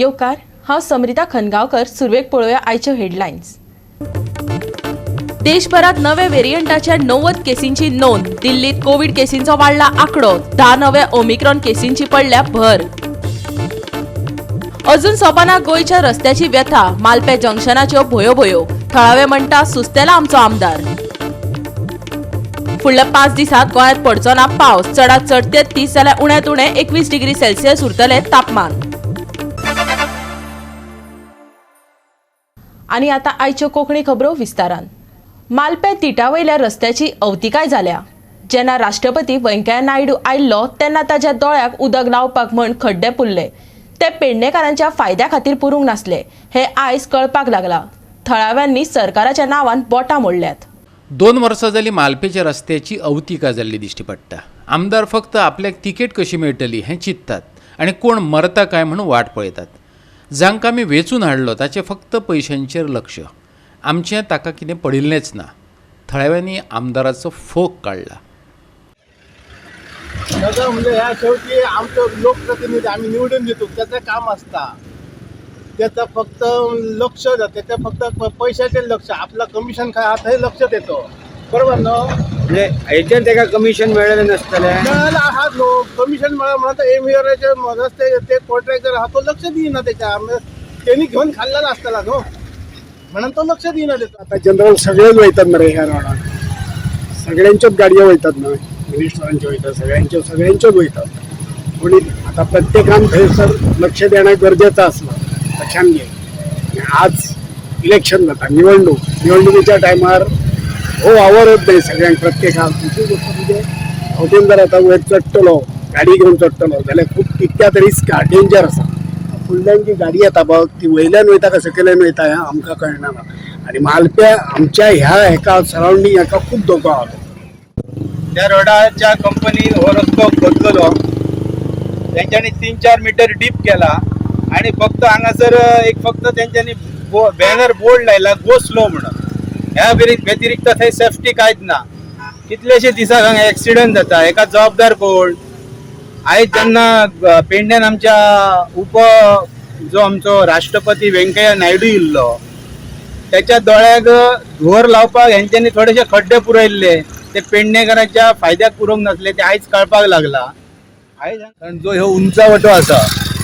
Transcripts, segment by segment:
येवकार, हांव समरिता खनगांवकर. सुरवेक पळोवया आयच्यो हेडलायन्स. देशभरात नव्या व्हेरियंटाच्या 90 केसींची नोंद. दिल्लीत कोविड केसींचो वाडला आंकडो. 10 नव्या ओमिक्रॉन केसींची पडल्या भर. अजून सोंपना गोंयच्या रस्त्याची व्यथा. मालपे जंक्शनाच्यो भोयो भोयो. थळावे म्हणटा सुस्तेला आमचो आमदार. फुडल्या 5 दिसांत गोंयांत पडचो ना पावस. चडात चड 33 जाल्यार उण्यांत उणें 21 डिग्री सेल्सियस उरतलें तापमान. आनी आतां आयच्यो कोंकणी खबरो विस्तारान. मालपे तिटावयल्या रस्त्याची अवतिकाय जाल्या. जेन्ना राष्ट्रपती वेंकय्या नायडू आयिल्लो तेन्ना ताच्या दोळ्याक उदक लावपाक म्हण खड्डे पुरले. ते पेडणेकारांच्या फायद्या खातीर पुरूंक नासले हे आयज कळपाक लागला. थळाव्यांनी सरकाराच्या नांवान बोटां मोडल्यात. 2 वर्सां जाली मालपेच्या रस्त्याची अवतिका जाल्ली दिश्टी पडटा. आमदार फक्त आपल्याक तिकेट कशी मेळटली हें चिंततात आनी कोण मरता काय म्हणून वाट पळयतात. जांकां आमी वेंचून हाडलो ताचें फक्त पयशांचेर लक्ष, आमचें ताका कितें पडिल्लेंच ना. थळाव्यांनी आमदाराचो फोग काडला. सगळं म्हणजे ह्या शेवटी आमचो लोकप्रतिनिधी आम्ही निवडून दितो, त्याचं काम असता त्याचं फक्त लक्ष, त्याचं फक्त पैशाचे लक्ष, आपलं कमिशन काय आहा थंय लक्ष देतो, बरोबर न्हू? म्हणजे हेचेर ताका कमिशन मेळ्ळें नासतलें. मेळ्ळें आहा न्हू कमिशन मेळ्ळें म्हणून एम आर रस्ते ते कॉन्ट्रॅक्टर आहा तो लक्ष दिना त्याच्या, त्यांनी घेवन खाल्लेलो आसतला न्हू, म्हणून तो लक्ष दिना त्याचा. आता जनरल सगळेच वयतात मरे ह्या रोडार, सगळ्यांच्योच गाडयो वयतात न्हय, मिनिस्टरांच्यो वयतात, सगळ्यांच्यो सगळ्यांच्योच वयतात. पूण आतां प्रत्येकान थंयसर लक्ष देणें गरजेचें आसलां, लक्षान घे. आनी आज इलेक्शन जाता, निवडणूक, निवडणुकीच्या टायमार हो वावर येत न्हय सगळ्यांक प्रत्येकाक. दुसरी गोश्ट म्हणजे वटेन जर आतां वयर चडटलो, गाडी घेवन चडटलो जाल्यार खूब कितक्यात रिस्क आहा, डेंजर आसा. फुडल्यान जी गाडी येता पळय ती वयल्यान वयता काय सकयल्यान वयता हें आमकां कळना. आनी मालप्या आमच्या ह्या हेका सरावंडींग हेका खूब धोको आहा. त्या रोडाच्या कंपनीन हो रस्तो खोदलेलो, तेंच्यांनी 3-4 मिटर डीप केला आणि फक्त हांगासर एक फक्त तेंच्यांनी बॅनर बोर्ड लायला गो स्लो म्हणून. ह्या व्यतिरिक्त थंय सेफ्टी कांयच ना. कितलेशे दिसाक हांगा एक्सिडंट जाता, हेका जबाबदार कोण? आयज जेन्ना पेडण्यान आमच्या उप जो आमचो राष्ट्रपती वेंकय्या नायडू इल्लो, त्याच्या दोळ्याक धुंवर लावपाक हेंच्यांनी थोडेशे खड्डे पुरयल्ले, ते पेडणेकारांच्या फायद्याक पुरोवंक नासले, ते आयज कळपाक लागला. आयज कारण जो ह्यो उंचावटो आसा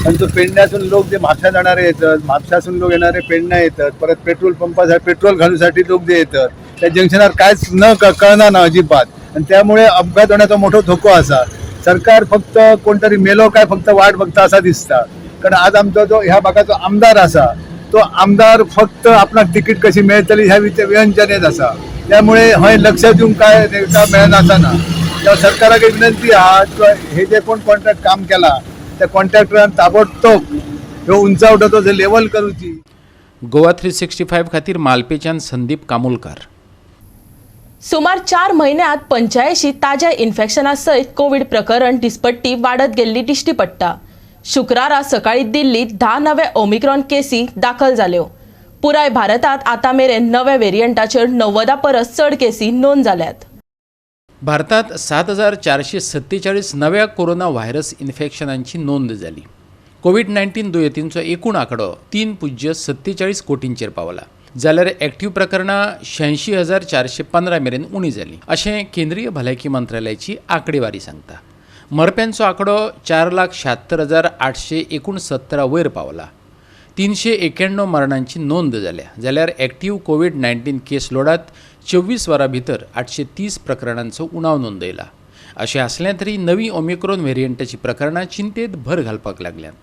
आणि तो पेडण्यासून लोक जे म्हापशा जाणारे येतात, म्हापशासून लोक येणारे पेडण्या येतात, परत पेट्रोल पंपासाठी पेट्रोल घालूसाठी लोक जे येतात त्या जंक्शनार कांयच न कळना ना अजिबात, आणि त्यामुळे अपघात होण्याचा मोठो धोको आसा. सरकार फक्त कोणतरी मेलो काय फक्त वाट बघता असा दिसता. कारण आज आमचो जो ह्या भागाचो आमदार आसा तो आमदार फक्त आपणाक तिकीट कशी मेळटली ह्या व्यंजनेत आसा. त्यामुळे हय लक्ष दिवंक काय तांकां मेळना आसना. त्या सरकाराक विनंती आहा, हे जे कोण कॉन्ट्रॅक्ट काम केला त्या कॉन्ट्रॅक्टरान ताबडतोब ह्यो उंचावटो जे लेवल करूची. गोवा 365 खातीर मालपेच्यान संदीप कामुलकार. सुमार 4 म्हयन्यांत 85 ताज्या इन्फेक्शना सयत कोवीड प्रकरण दिसपट्टी वाडत गेल्ली दिश्टी पडटा. शुक्रारा सकाळी दिल्लीत 10 नवे ओमिक्रॉन केसी दाखल जाल्यो. पुराय भारतांत आतां मेरेन नव्या व्हेरियंटाचेर 90 परस चड केसी नोंद जाल्यात. भारतात 7447 नव्या कोरोना व्हायरस इन्फेक्शनांची नोंद जाली. कोवीड-19 दुयेंतींचो एकूण आंकडो 3.47 कोटींचेर पावला, जाल्यार एक्टिव्ह प्रकरणां 86,415 मेरेन उणी जाली अशें केंद्रीय भलायकी मंत्रालयाची आंकडेवारी सांगता. मरप्यांचो आंकडो 4,76,869 वयर पावला. 391 मरणांची नोंद जाल्या, जाल्यार एक्टिव्ह कोवीड-19 केस लोडात 24 वरां भितर 830 प्रकरणांचो उणाव नोंदयला. अशें आसलें तरी नवी ओमिक्रॉन व्हेरियंटाची प्रकरणां चिंतेत भर घालपाक लागल्यांत.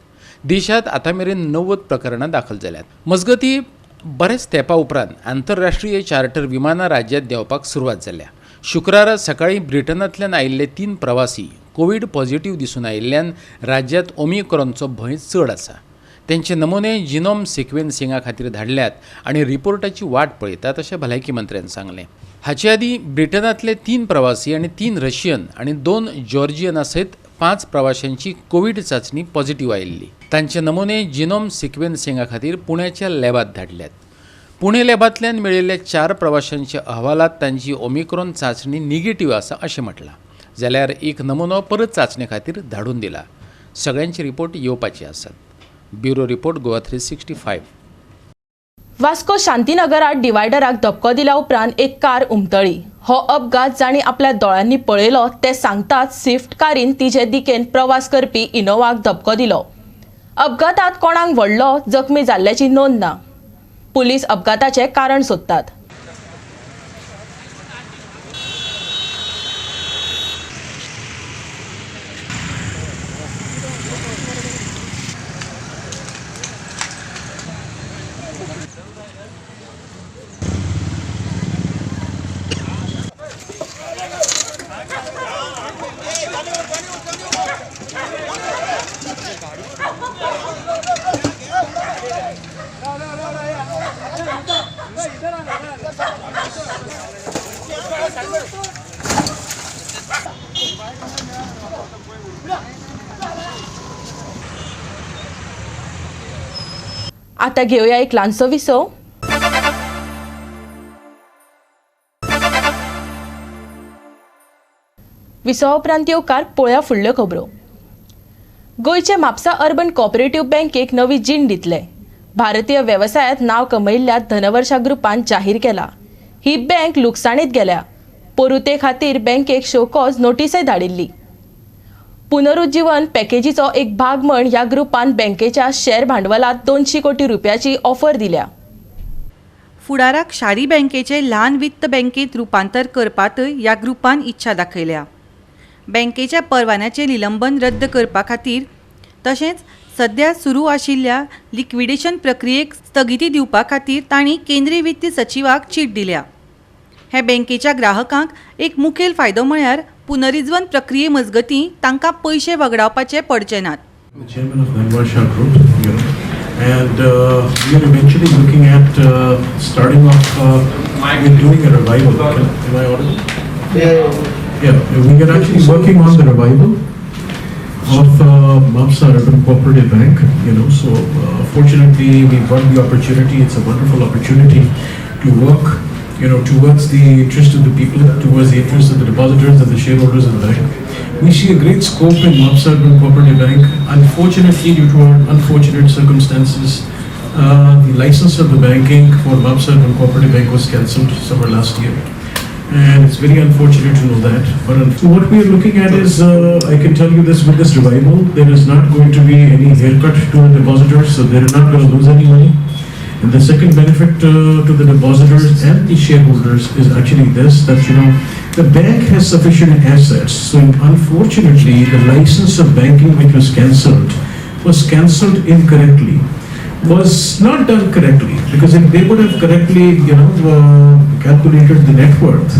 देशांत आतां मेरेन 90 प्रकरणां दाखल जाल्यांत. मजगतीं बरेच तेंपा उपरांत आंतरराष्ट्रीय चार्टर विमानां राज्यांत देंवपाक सुरवात जाल्या. शुक्रारा सकाळीं ब्रिटनांतल्यान आयिल्ले 3 प्रवासी कोवीड पॉझिटिव्ह दिसून आयिल्ल्यान राज्यांत ओमिक्रॉनचो भंय चड आसा. त्यांचे नमुने जिनोम सिक्वेन्सिंगा खातीर धाडल्यात आनी रिपोर्टाची वाट पळयतात अशें भलायकी मंत्र्यान सांगलें. हाचे आदीं ब्रिटनांतले 3 प्रवासी आनी 3 रशियन आनी 2 जॉर्जियना सयत 5 प्रवाशांची कोवीड चांचणी पॉझिटिव्ह आयिल्ली. तांचे नमुने जिनोम सिक्वेन्सिंगा खातीर पुण्याच्या लॅबांत धाडल्यात. पुणे लॅबांतल्यान मेळिल्ल्या 4 प्रवाशांच्या अहवालात तांची ओमिक्रॉन चांचणी निगेटिव्ह आसा अशें म्हटलां, जाल्यार एक नमुनो परत चांचणे खातीर धाडून दिला. सगळ्यांचे रिपोर्ट येवपाचे आसात. Bureau report, Goa 365. Vasco शांतीनगरात डिवायडराक धपको दिल्या उपरांत एक कार उमतळी. हो अपघात जांणी आपल्या दोळ्यांनी पळयलो ते सांगतात स्विफ्ट कारीन तिजे दिकेन प्रवास करपी इनोवाक धपको दिलो. अपघातात कोणाक व्हडलो जखमी जाल्ल्याची नोंद ना. पुलीस अपघाताचें कारण सोदतात. आता घेऊया एक ल्हानसो विसव. विसवा उपरांत येवकार पळोवया फुडल्यो खबरो. गोंयचे म्हापसा अर्बन कॉपरेटिव्ह बँकेक नवी जीण दितले. भारतीय वेवसायांत नांव कमयिल्ल्या धनवर्षा ग्रुपान जाहीर केला. ही बँक लुकसाणीत गेल्या. पोरूं ते खातीर बँकेक शोकॉज नोटीसय धाडिल्ली. पुनरुज्जीवन पॅकेजीचो एक भाग म्हण ह्या ग्रुपान बँकेच्या शेअर भांडवलात 200 कोटी रुपयाची ऑफर दिल्या. फुडाराक शारी बँकेचे ल्हान वित्त बँकेत रुपांतर करपांतय ह्या ग्रुपान इच्छा दाखयल्या. बँकेच्या परवान्याचें निलंबन रद्द करपा खातीर तशेंच सद्या सुरू आशिल्ल्या लिक्विडेशन प्रक्रियेक स्थगिती दिवपा खातीर तांणी केंद्रीय वित्त सचिवाक चीट दिल्या. हे बँकेच्या ग्राहकांक एक मुखेल फायदो म्हळ्यार पुनरिज्वन प्रक्रिये मजगतीं तांकां पयशे वगडावपाचे पडचे नात. The chairman of Dhanvarsha Group, you know, and we are eventually looking at starting off with doing a revival. Am I audible? Yeah, we are actually working on the revival of Mapsa Urban Cooperative Bank, you know, so fortunately we've got the opportunity. It's a wonderful opportunity to work, you know, towards the interest of the people, towards the interest of the depositors and the shareholders of the bank. We see a great scope in Mapsa Urban Cooperative Bank. Unfortunately, due to our unfortunate circumstances, the license of the banking for Mapsa Urban Cooperative Bank was cancelled somewhere last year. And it's very unfortunate to know that. But what we are looking at is, I can tell you this, with this revival, there is not going to be any haircut to the depositors, so they're not going to lose any money. And the second benefit to the depositors and the shareholders is actually this, that, you know, the bank has sufficient assets. So unfortunately, the license of banking which was cancelled incorrectly, was not done correctly, because if they would have correctly, you know, calculated the net worth,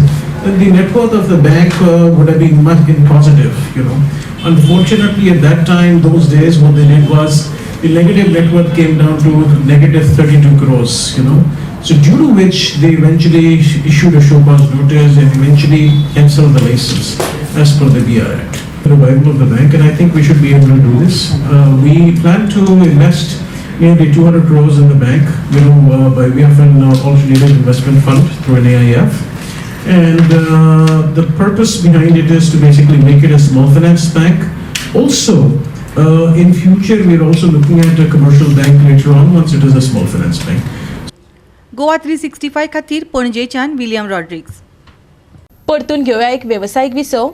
then the net worth of the bank would have been much in positive, you know. Unfortunately, at that time, those days, what they did was the negative net worth came down to negative 32 crores, you know. So due to which they eventually issued a show cause notice and eventually cancelled the license as per the BR Act. The revival of the bank, and I think we should be able to do this. We plan to invest nearly 200 crores in the bank, you know, by way of an alternative investment fund through an AIF. And the purpose behind it is to basically make it a small finance bank. Also, in future, we are also looking at a commercial bank later on once it is a small finance bank. Goa 365 खातीर पणजेच्यान William Rodrigues. परतून घेऊया एक वेवसायीक विसव.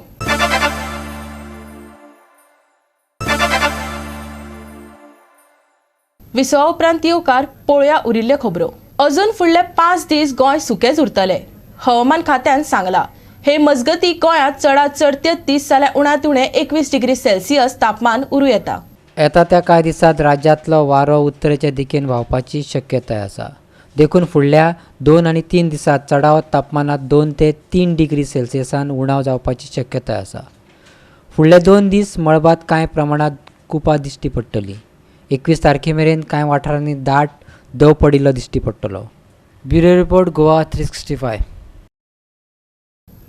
विसवा उपरांत येवकार पळोवया उरिल्ल्यो खबरो. अजून फुडले 5 दीस गोंय सुकेंच उरतलें, हवामान खात्यान सांगलां. हे मजगतीं गोंयांत चडांत चड 33 जाल्यार उण्यांत उणें 21 डिग्री सेल्सियस तापमान उरूं येता. येता त्या कांय दिसांत राज्यांतलो वारो उत्तरेच्या दिकेन व्हांवपाची शक्यताय आसा. देखून फुडल्या 2 आनी 3 दिसांत चडावत तापमानांत 2 ते 3 डिग्री सेल्सियसान उणाव जावपाची शक्यताय आसा. फुडले 2 दीस मळबांत कांय प्रमाणांत कुपां दिश्टी पडटलीं. 21 तारखे मेरेन कांय वाठारांनी दाट दव पडिल्लो दिश्टी पडटलो. Bureau report, Goa 365.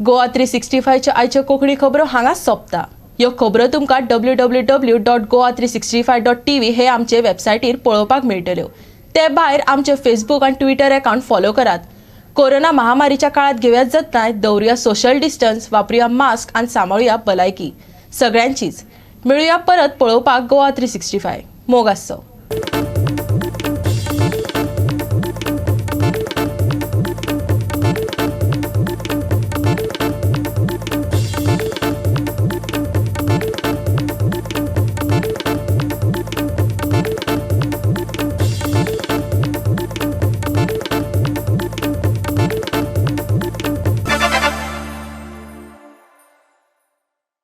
Goa 365च्यो आयच्यो कोंकणी खबरो हांगा सोंपता. ह्यो खबरो तुमकां www.goa365.tv हे आमचे वेबसायटीर पळोवपाक मेळटल्यो. ते भायर आमचे फेसबूक आनी ट्विटर अकावंट फॉलो करात. कोरोना महामारीच्या काळात घेवया जतनाय, दवरुया सोशल डिस्टन्स, वापरुया मास्क आनी सांबाळुया भलायकी सगळ्यांचीच. मेळुया परत पळोवपाक गोवा 365. मोग आसचो.